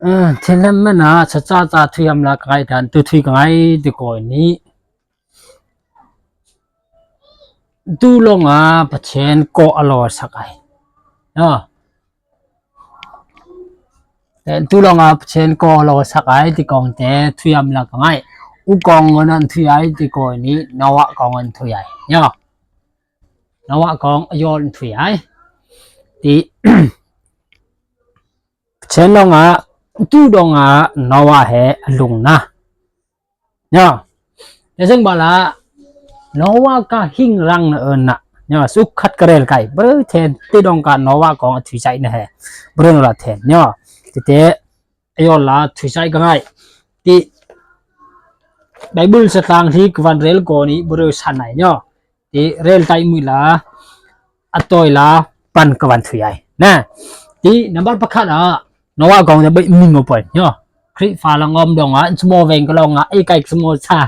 ເອີ ເທນແລມແມ່ນນະ ສະຈາຈາທຸຍອຳລາກາຍທານ ຕຸທຸຍກະໄງ ຕິກອຍນີ້ ຕຸລົງອາ ປະເທນກໍອະລໍສັກໄອ ເນາະ ແຕ່ຕຸລົງອາ ປະເທນກໍອະລໍສັກໄອ ຕິກອງແຕ່ທຸຍອຳລາກະໄງ ອຸກອງເງິນນັ້ນທຸຍໄອ ຕິກອຍນີ້ ນະວະກອງເງິນທຸຍໄອ ເນາະ ນະວະກອງອະຍອນທຸຍໄອ ຕິ ເຊັ່ນລອງອະ ຕູດອງອະ ນອວາແຮອະລຸງນະ ຍາ ແຕ່ເຊິ່ງບາລາ ນອວາກະຫິງລັງນະເອີນນະ ຍາ ສຸກຂັດກະເຣລໄກ ບະເຣແທນ ຕິດອງກະນອວາກອງອະທຸຍໃຈນະແຮ ບະເຣນອລາແທນ ຍາ ຕິເຕ ອະຍອນລາທຸຍໃຈກະໄງ ຕິ ໄບເບິນສະຕາງທີ່ກະວັນເຣລກໍນີ້ ບະເຣສັນໄນ ຍາ ຕິເຣນໄຕມືລາ ອະຕອຍລາ ປັນກະວັນທຸຍໃຫຍ່ນະ ຕິນຳບັດປະຄາດອະ ນອວາກອງຈະເບິດມິງໂອເປິນຍອ ຄຣິຟາລະງອມດອງອະ ສະໂມເວັງກະລອງອະ ເອໄກສະໂມຊາ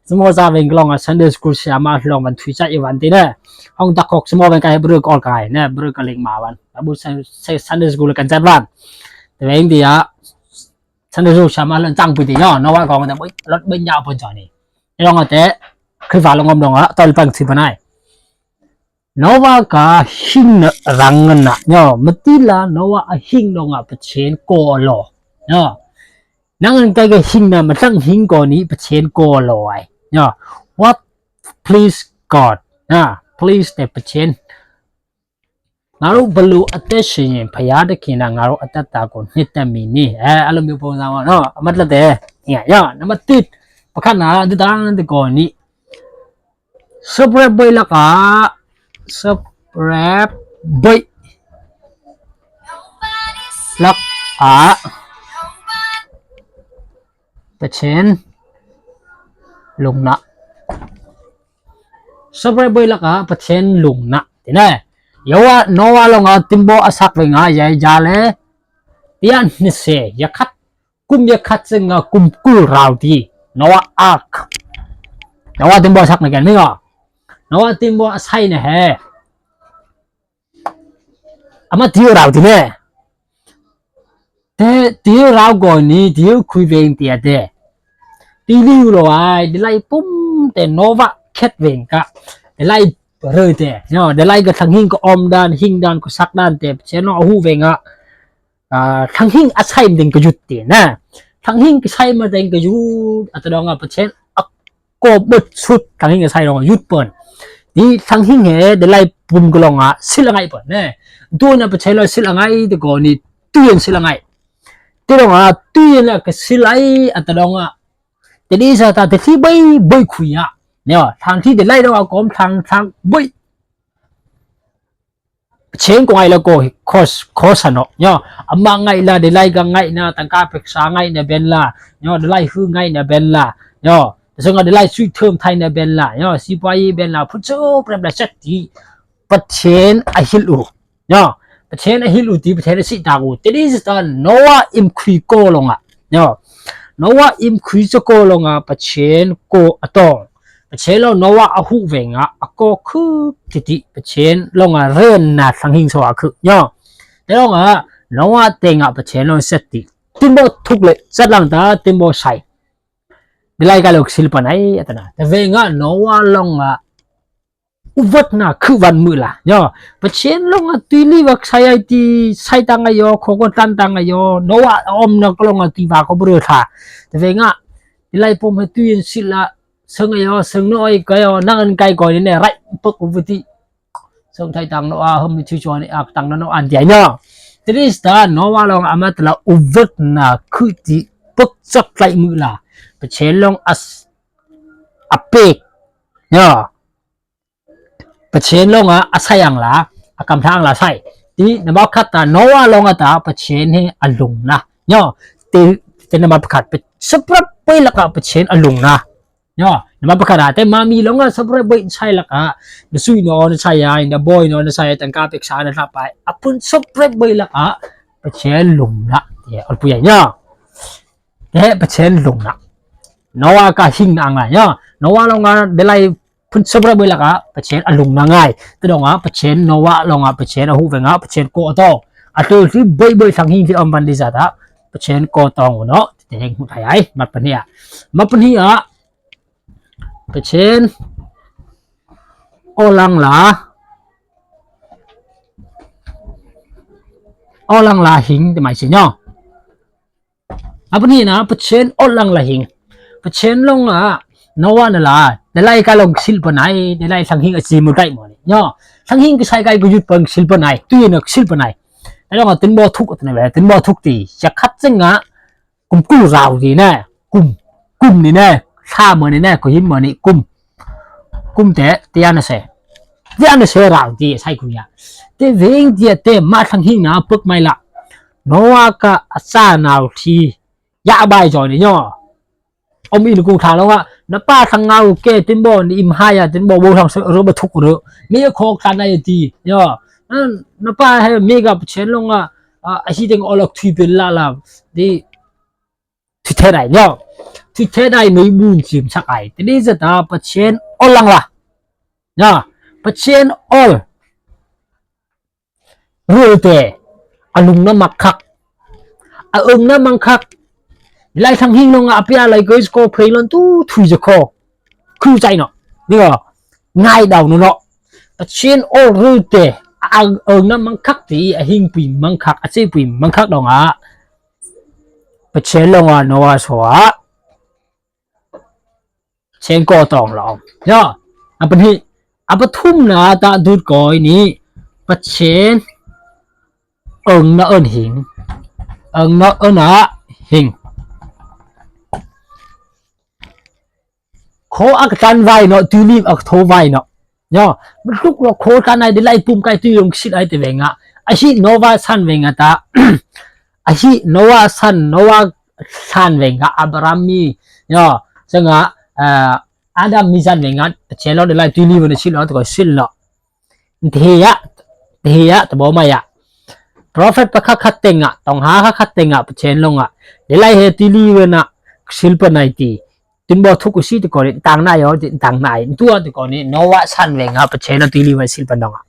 ສະໂມຊາເວັງກະລອງອະ ຊັນເດສະກູລຊາມາລອງວັນທຸຍໃຈອີວັນຕິນະ ຫ້ອງຕະຄອກສະໂມເວັງກະເບຣກອນກາຍນະ ເບຣກະເລັງມາວັນ ລະບຸ ຊັນເດສະກູລກັນຈັດວັນ ແຕ່ເວັງຕິອະ ຊັນເດສະກູລຊາມາລອງຈັງປຶຕິຍອ ນອວາກອງຈະເບິດລົດເບິດຍາວເປິນຈອນີ້ ລອງອະແຕ ຄຣິຟາລະງອມດອງອະ ຕອນປັງຊິບນາຍ ນອວາກະຫິງນະ ລັງເງິນນະ ຍອ ມະຕິລາ ນອວາອະຫິງດອງອະ ປະເຊນກໍລອ ຍອ ນັງອັນໄກກະຫິງນະ ມະທັງຫິງກໍນີ້ ປະເຊນກໍລອ ຍອ What please God ນະ please ແຕ່ປະເຊນ ງາລຸບະລຸອະເຕຊິຍິ ພະຍາຕະຄີນະ ງາລຸອະຕະຕາກຸນ ນິຕະມີນີ ເອ ອາລົມຢູ່ໂພງສາວເນາະ ອະມັດລະເຕ ເນຍ ຍອ ນະມະຕິດ ປະຄັນນະ ດິຕາງນະ ກອນີ ສະແປບເບຍລະກະ ສະແປບເບຍລະກະ ປະເຊນ ລຸງນະ ສະແປບເບຍລະກະ ປະເຊນ ລຸງນະ ຕິແນ ຍາວະ ນອວາລອງອາ ຕິມບໍອາສັກເວງາ ຍາຍາແລ ຕິອານິເຊ ຍາຄັດ ກຸມຍາຄັດເຊງາ ກຸມກຸລຣາວຕີ ນອວາອາກ ນອວາຕິມບໍອາສັກນະແກນເມງອ ນອວາຕິມບໍອາໄຊນະແຮ ອາມາຕິລາວຕິແນ ແຕ່ຕິລາວກອນນີ້ ຕິຄຸຍເວງເຕຍແຕ ຕິລິວລອວາຍ ດິໄລປຸ້ມ ແຕ່ນອວາແຄດເວງກະ ດິໄລເຣແຕ ຍອ ດິໄລກະທັງຫິງກະອອມດານ ຫິງດານກະສັກດານ ແຕ່ເຊນອອະຫູເວງອະ ອາ ທັງຫິງອາໄຊມັນເຕັງກະຢຸດຕິນະ ທັງຫິງກະໄຊມັນເຕັງກະຢຸດ ອາຕະດອງອາປະເຊນ ອາ ກໍເບິດສຸດ ທັງຫິງອາໄຊລອງຢຸດເປິນ ນີ້ທັງຫິງເຮ ໄດ້ໄລ່ປຸ່ມກະລອງອາ ຊິລະໄງເປິນແນ່ ໂດຍນະປະເຊນລາວຊິລະໄງ ແຕ່ກໍນີ້ ຕຸເຢັນຊິລະໄງ ແຕ່ດອງອາ ຕຸເຢັນລະກະຊິໄລ ອາຕະດອງອາ ແຕ່ນີ້ສະຕາ ແຕ່ທີ່ເບົຍ ເບົຍຄຸຍອະ ເນາະ ທາງທີ່ໄດ້ໄລ່ດອງອາ ກອມທາງ ທາງເບົຍ ເຊງກໍໄງລະກໍ ຂໍ ຂໍສະເນາະ ຍອ ອາມາໄງລະ ໄດ້ໄລກະໄງນະ ຕັງກາເປັກສາໄງນະເບັນລະ ຍອ ໄດ້ໄລຄືໄງນະເບັນລະ ຍອ ເຊິ່ງໄດ້ໄລຊຸຍເທີມໄທນະເບັນລະ ຍອ ຊິປາຍເບັນລະ ພຸດໂຊແປມລະເສດຕິ ປະເທນອາຫິລອູ ຍອ ປະເທນອາຫິລອູຕິ ປະເທນອາຊິຕາກູ ເຕດີສະຕານ ນອວາອິມຄຸຍໂກລົງອາ ຍອ ນອວາອິມຄຸຍຈະໂກລົງອາ ປະເທນໂກອາຕອງ ປະເຊນລາວນອວາອະຫູເວງອາ ອາກໍຄືທິຕິ ປະເຊນລາວງາເຣນນາສັງຫິງສະຫວາຄືຍອ ແຕ່ລາວງາ ນອວາເຕງອາ ປະເຊນລາວເສດຕິ ຕິມບໍ່ທຸກເລ ຈັດລັງຕາ ຕິມບໍ່ໃສ ເດໄລກາໂລກສິລປະໄນ ອັດຕະນາ ແຕ່ເວງອາ ນອວາລາວງາ ອຸເວີດນາຄືວັນມື້ລາ ຍອ ປະເຊນລາວງາ ຕີລີວັກໄຊໄອຕີ ໄຊຕັງອາຍອ ໂຄໂກຕັນຕັງອາຍອ ນອວາອອມນາກະລາວງາ ຕີວາກໍບໍ່ເລີທາ ແຕ່ເວງອາ ເດໄລປົມໃຫ້ຕຸເຢັນສິລາ ເຊິ່ງອາຍອ ເຊິ່ງນ້ອຍກາຍອ ນັງອັນໄກກໍນີ້ແນ່ ໄລປຶກອຸປະຕິ ເຊິ່ງໄທຕັງນອອາ ເຮີມນິທິຈອນອາກຕັງນະນອອານໃຫຍ່ເນາະ ຕຣິສຕານນອວາລອງອາມາຕະລາອຸເວີດນາຄືຕິປຶກຈັກໄລມືລາ ປະເຊນລອງອາ ອາເປກເນາະ ປະເຊນລອງອາ ອາໄຊອັງລາ ອາກຳທາງລາໄຊ ຕິນະມາຄັດຕາ ນອວາລອງອາຕາ ປະເຊນເຮອາລຸງນາ ຍອ ເຕ ເຕນະມາປະຄາດ ສະປະເປລະກະ ປະເຊນອາລຸງນາ ຍອ ນະມາປະຄາດ ແຕ່ມາມີລອງອາ ສະປະເບໄຊລະກະ ນະຊຸຍນອ ນະໄຊຍາຍ ນະບອຍນອ ນະໄຊຕັງກາເປັກສາ ນະລະປາຍ ອາປຸນ ສະປະເບລະກະ ປະເຊນລຸງນາ ເອ ອາປຸຍຍາ ແຕ່ປະເຊນລຸງນາ ນອວາກະຫິງນາງນາ ຍອ ນອວາລອງອາ ເດໄລ ພຸ້ນສະປະເບລະກະ ປະເຊນອາລຸງນາງາຍ ຕະດອງອາ ປະເຊນນອວາລອງອາ ປະເຊນອາຫູເວງອາ ປະເຊນໂກອະຕອງ ອາເຕີທີ່ເບຍເບຍສັງຫິງທີ່ອຳບັນດີສາຕາ ປະເຊນກໍຕ້ອງເນາະ ແຕ່ເຮັງຮູ້ໄທໄອ ມັດປະເນຍ ມັດປະເນຍ ປະເຊນ ອໍລັງລາ ອໍລັງລາຫິງ ແຕ່ໝາຍຊິເນາະ ອາ ປະເຊນ ອໍລັງລາຫິງ ປະເຊນລົງອາ ນໍວ່ານະລາ ໄດ້ໄລ່ກາລົງຊິລປະໄນ ໄດ້ໄລ່ທັງຫິງອາຊີມໄດ້ໝົດເນາະ ທັງຫິງກະໄຊໄກກະຢຸດເປີງຊິລປະໄນ ຕຸຍນະຊິລປະໄນ ແຕ່ລອງວ່າເຕັນບໍ່ທຸກ ເຕັນບໍ່ທຸກຕີ ຈະຂັດຈັ່ງງະ ກຸມກູລາວດີແນ່ ກຸມ ກຸມນີ້ແນ່ ຊາເມືອນີ້ແນ່ ກໍຫິມເມືອນີ້ ກຸມ ກຸມແຕ່ ຕຽນະເຊ ຕຽນະເຊລາວດີ ໃສ່ກຸຍາ ເຕເວງເຕຍເຕມາທັງຫິງນາ ເປິກໄມ້ລະ ນໍວ່າກະອາຊານາວທີ ຢາບາຍຈອຍນີ້ຍໍ ອອມອີນກຸງທາລອງວ່າ ນະປາທັງເງົາແກ່ເຕັນບໍ່ນີ້ ອິມຫາຍາເຕັນບໍ່ ໂບທັງເຊີເຣີບະທຸກເຣີ ມີຂອງທານໄອຕີ ຍໍ ນະປາໃຫ້ມີກັບເຊນລອງວ່າ ອາ ອາຊີເຕັງອໍລັກທຸຍເປັນລາລາ ດີ ທີ່ແທ້ໄດ້ເນາະ ທີ່ແທ້ໄດ້ໜ້ອຍບຸນຊິມສັກໄອ ແຕ່ນີ້ສະຕາປະເຊນອໍລັງລາ ນະ ປະເຊນອໍລ ເຣີແຕ່ ອາລຸງນະມັກຄັກ ອາເອິງນະມັງຄັກ ໄລທັງຫິງນອງອາປຽໄລເກີສະໂກເພລອນຕູທຸຍຈະຄໍ ຄືໃຈເນາະ ນີ້ກໍງ່າຍດາວເນາະ ປະເຊນອໍເຣີແຕ່ ອາເອິງນະມັງຄັກ ຕີອາຫິງປີມັງຄັກ ອາເຊປີມັງຄັກດອງອາ ປະເຊນລອງອານອວາໂຊອາ ເຊງກໍຕອງລອງ ຍອ ອາປະນິ ອາປະທຸມນາຕະດຸດກອຍນີ້ ປະເຊນ ເອິງນະເອີ້ນຫິງ ເອິງນະເອີ້ນອາຫິງ ໂຄອາກະຕັນໄວເນາະ ຕູລີບອາກະໂທໄວເນາະ ຍອ ມັນລຸກລອກໂຄຕາໄນໄດ້ໄລ່ປຸ່ມໄກຕູລົງຊິດໄອແຕ່ເວງະ ອາຫິໂນວາຊັນເວງະຕາ ອາຫິໂນວາຊັນ ໂນວາຊັນເວງະ ອາບຣາມີ ຍອ ເຊິ່ງອາ ອາ ອາດາມມີຊັນເວງະ ເຊໂລໄດ້ໄລ່ຕູລີບອນຊິດລອກ ແຕ່ກໍຊິດລອກ ເທຍະ ເທຍະ ຕະບໍມາຍະ ໂປຣເຟດປະຄະຄັດເຕັງອະ ຕ້ອງຫາຄະຄັດເຕັງອະ ປະເຊນລົງອະ ໄດ້ໄລ່ເຮຕີລີເວນະ ຊິລປະໄນຕີ ຕິນບໍ່ທຸກອຸຊິຕະກອນນີ້ ຕ່າງນາຍອ ຕ່າງນາຍຕົວຕະກອນນີ້ ໂນວາຊັນເວງາ ປະເຊນລາຕີລີເວນະ ຊິລປະນອງອະ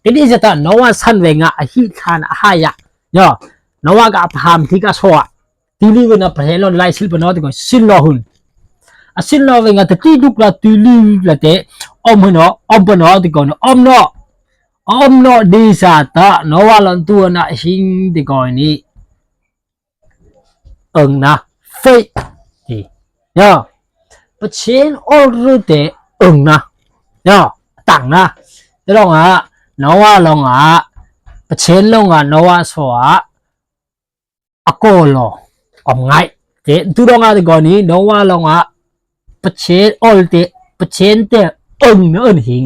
ຕິນອີສະຕາ ໂນວາຊັນເວງາ ອາຫິທານອາຫາຍະ ຍອ ໂນວາກະອາບຣາຮາມ ທິກາໂຊອະ ຕີລີເວນະ ປະເທດລອນໄລ ຊິລປະນອ ຕິກອນ ຊິນລໍຫຶນ ອາ ຊິນລໍເວງາ ຕະຕີດຸກລາ ຕີລີລາເຕ ອອມເຮນອ ອອມປະນອ ຕິກອນ ອອມນອ ອອມນອ ດີຊາຕະ ນອວາລອນຕົວນະ ຫິງ ຕິກອນນີ້ ເອິງນະ ເຟຍ ຕິ ຍາ ປະເຊນ ອອລເຣເຕ ເອິງນະ ຍາ ຕັງນະ ຕະລອງອາ ນອວາລອງອາ ປະເຊນລອງອາ ນອວາຊອອາ ອາໂກໂລ ອອມງາຍ ເຕ ຕຸດອງອາ ແຕ່ກ່ອນນີ້ ໂນວາລອງອາ ປະເຊນ ອອລເຕ ປະເຊນເຕ ເອິງນະເອີ້ນຫິງ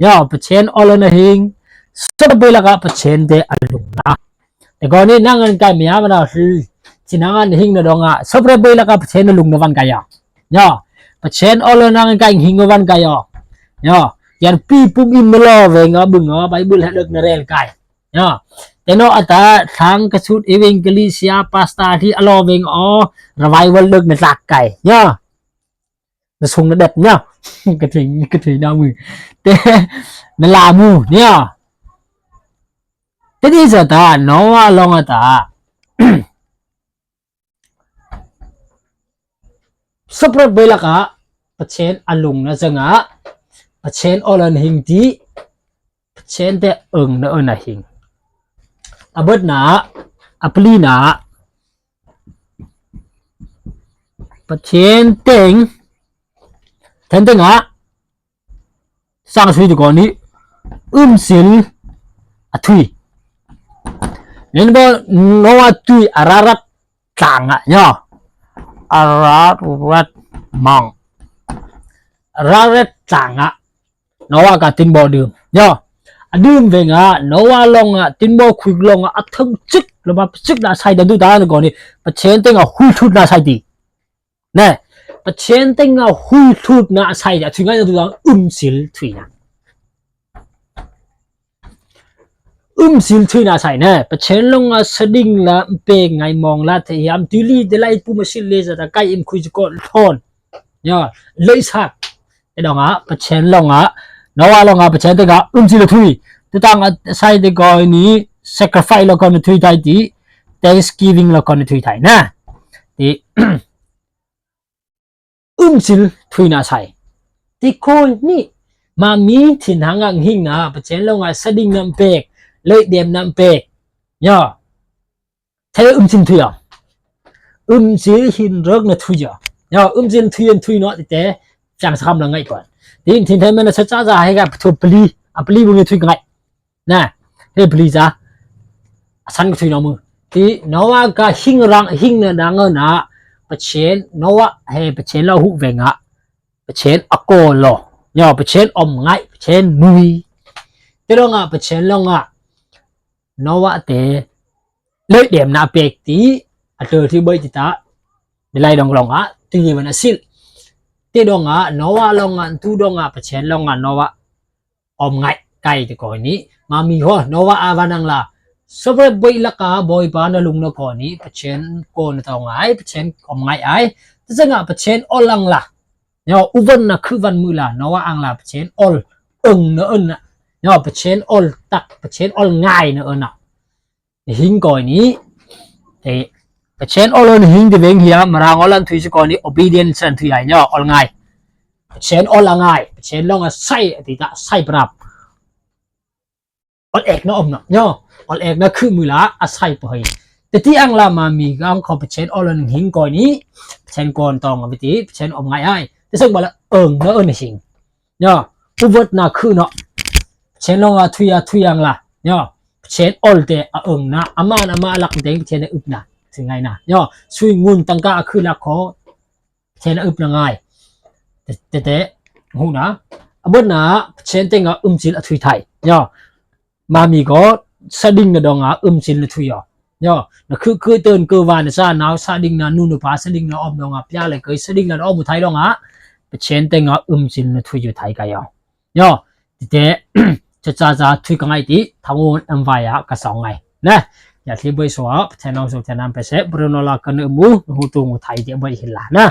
ຍາ ປະເຊນ ອອລນະຫິງ ສະເປເບລະກະ ປະເຊນເຕ ອາລຸງນະ ແຕ່ກ່ອນນີ້ ນັງກັນກາຍເມຍາມະນາ ຊິ ຊິນັງອັນຫິງນະດອງອາ ສະເປເບລະກະ ປະເຊນ ອາລຸງນະວັນກາຍາ ຍາ ປະເຊນ ອອລນະນັງກັນກາຍຫິງນະວັນກາຍາ ຍາ ຍານປີປຸມອິມນະລໍເວງອາ ບຶງອາ ໄບບຶນ ແລະ ເລິກນະແຣນກາຍ ຍາ ແຕ່ນອກອັດຕາ ທາງກະຊຸດ ເອເວັງເກລີເຊຍ ປາສຕາ ທີ່ອະລໍເວງອໍ ລະໄວວັນເລິກນະຕາກໄກ ຍາ ນະຊຸງນະແດັດ ຍາ ກະເທຍ ກະເທຍດາວມື ແຕ່ນະລາມູ ຍາ ແຕ່ດີສະຕາ ນອວາລອງອາຕາ ສະເປຣດເບລະກະ ປະເຊນອາລຸງນະເຊິ່ງອາ ປະເຊນອໍລະນະຫິງຕິ ປະເຊນແຕເອິງນະເອີນະຫິງ ອາເບີດນາ ອາປະລີນາ ປະເຊນເຕັງ ແທນເຕັງອາ ສ້າງສຸຍຕະກອນນີ້ ອຶມຊິນ ອະທຸຍ ເຫັນບໍ່ ໂນວາຕຸຍ ອາຣາຣັດ ຕ່າງອະ ຍອ ອາຣາຣັດ ມັງ ອາຣາຣັດ ຕ່າງອະ ໂນວາກະຕິນບໍ່ດື່ມ ຍອ ອະດື່ມເວງອະ ໂນວາລອງອະ ຕິນບໍ່ຄຸຍລອງອະ ອະເທິງຊຶກ ລະມາຊຶກນະໄຊ ດະດຸຕານະກອນນີ້ ປະເຊນເຕັງອະ ຮຸຍທຸດນະໄຊຕິ ແນ່ ປະເຊນເຕັງອະ ຮຸຍທຸດນະໄຊ ອະທຸຍງານອະທຸຍງານ ອຶມຊິນທຸຍນະ ອຶມຊິນທຸຍນະໄຊແນ່ ປະເຊນລົງອາສະດິງລະເປງໄງມອງລາເທຍາມ ຕີລີເດໄລປູມະຊິນເລຊະຕະໄກ ອຶມຄຸຍສະກອນທອນ ຍາ ເລີຍສາກ ເຕດອງອາ ປະເຊນລົງອາ ນອວາລົງອາ ປະເຊນເຕັງອາ ອຶມຊິນລະທຸຍ ຕະຕັງອາໄຊເຕກອຍນີ້ ແຊກຣິໄຟລະກອນທຸຍໄທຕິ ເຕ Thanksgiving ລະກອນທຸຍໄທນະ ຕິ ອຶມຊິນທຸຍນາໄຊ ຕິໂຄຍນິ ມາມີທິນຫາງຫາງຫິງນາ ປະເຊນລອງອາ ສະດິງນຳເປກ ເລີຍແດມນຳເປກ ຍໍ ແທ້ອຶມຊິນທຸຍອະ ອຶມຊິນຫິນເລິກນະທຸຍອະ ຍໍ ອຶມຊິນທຸຍອັນທຸຍເນາະ ແຕ່ຈັ່ງສະຄຳລະໄງກ່ອນ ຕິ ທິນໄທແມ່ນສະຈະຈາໃຫ້ກັບທຸບປະລີ ອະປະລີບຸງທຸຍໄງ ນະ ເຮບລີຊາ ອາສັນກໍຖືນອກມື ຕິ ນອວາກະຫິງລັງ ຫິງນະດັງເອີນະ ປະເຊນ ນອວາ ເຮ ປະເຊນລາວຫູແວງອະ ປະເຊນອະໂກລອ ຍອ ປະເຊນອອມໄງ ປະເຊນນຸຍ ເຕດອງອະ ປະເຊນລອງອະ ນອວາເຕ ເລີຍເດມນາເປກ ຕິ ອະເຕີ ທິເບີຍ ຕິຕາ ເວໄລດອງລອງອະ ຕິເຍວັນອາຊິລ ເຕດອງອະ ນອວາລອງອະ ຕູດອງອະ ປະເຊນລອງອະ ນອວາ ອອມໄງ ໄກຕະກອຍນີ້ ມາມີຮໍ ນອວາອາວານັງລາ ສະເບບໄວລະກາ ບອຍປານະລຸງນະກອນນີ້ ປະເຊນໂກນະຕອງອາຍ ປະເຊນອອມໄງອາຍ ຕະສະງະ ປະເຊນອອນລັງລາ ຍອ ອຸວັນນະຄືວັນມືລາ ນອວາອັງລາ ປະເຊນອອນ ເອີງນະເອີນນະ ຍອ ປະເຊນອອນຕັກ ປະເຊນອອນງາຍນະເອີນນະ ຫິງກອຍນີ້ ເຕ ປະເຊນອອນເລີນຫິງ ເຕເວງເຮຍ ມາຣາງອອນລັນທຸຍສະກອນນີ້ ໂອບີເດນຊັນທຸຍອາຍ ຍອ ອອນງາຍ ປະເຊນອອນລະງາຍ ປະເຊນລອງອາໄຊ ອະຕິຕະໄຊປະດັບ ອອນແອກນະອອມນະ ຍອ ອອນແອກນະຄືມືລາ ອາໄຊປະເຮີຍ ແຕ່ຕິອັງລາມາມີກາງຂອງປະເຊນອອນເລີນຫິງກອຍນີ້ ປະເຊນກອນຕອງອາວິຕິ ປະເຊນອອມງາຍອາຍ ແຕ່ເຊິ່ງບາລະເອີງນະເອີນຫິງ ຍອ ອຸເວີດນາຄືເນາະ ເຊນລອງອາທຸຍອາທຸຍອັງລາ ຍອ ເຊນອອລເຕອາເອີງນາ ອາມານອາມາລັກເຕັງ ເຊນອາອຶບນາ ເຊນໄງນາ ຍອ ຊຸຍງຸນຕັງກາອາຄືລາຂໍ ເຊນອາອຶບນາງາຍ ເຕເຕ ເຕ ຫູນາ ອາເບີດນາ ເຊນເຕັງອາອຶມຊິນອາທຸຍໄທ ຍອ ມາມີກໍສະດິງນາດອງອາອຶມຊິນນາທຸຍ ຍອ ນາຄືຄືເຕີນເກີວານາຊານາວ ສະດິງນານູນາປາ ສະດິງນາອອມດອງອາ ປຽເລເກີຍ ສະດິງນາອອມໄທດອງອາ ປະເຊນແຕ່ງອາອຶມຊິນນາທຸຍຢູ່ໄທກະຍອ ຍອ ຕິເຕ ຈະຈາຈາທຸຍກະໄງຕິ ທາງໂອນແອມໄວອາກະສອງໄງ ນະ ຢາກທີ່ເບີຍສວ ປະເທດນອງສົງແທນນຳໄປເຊ ບຣິໂນລາກະເນອໝູ ນະຫູຕູງໄທເຕເບີຍເຫັນລາ ນະ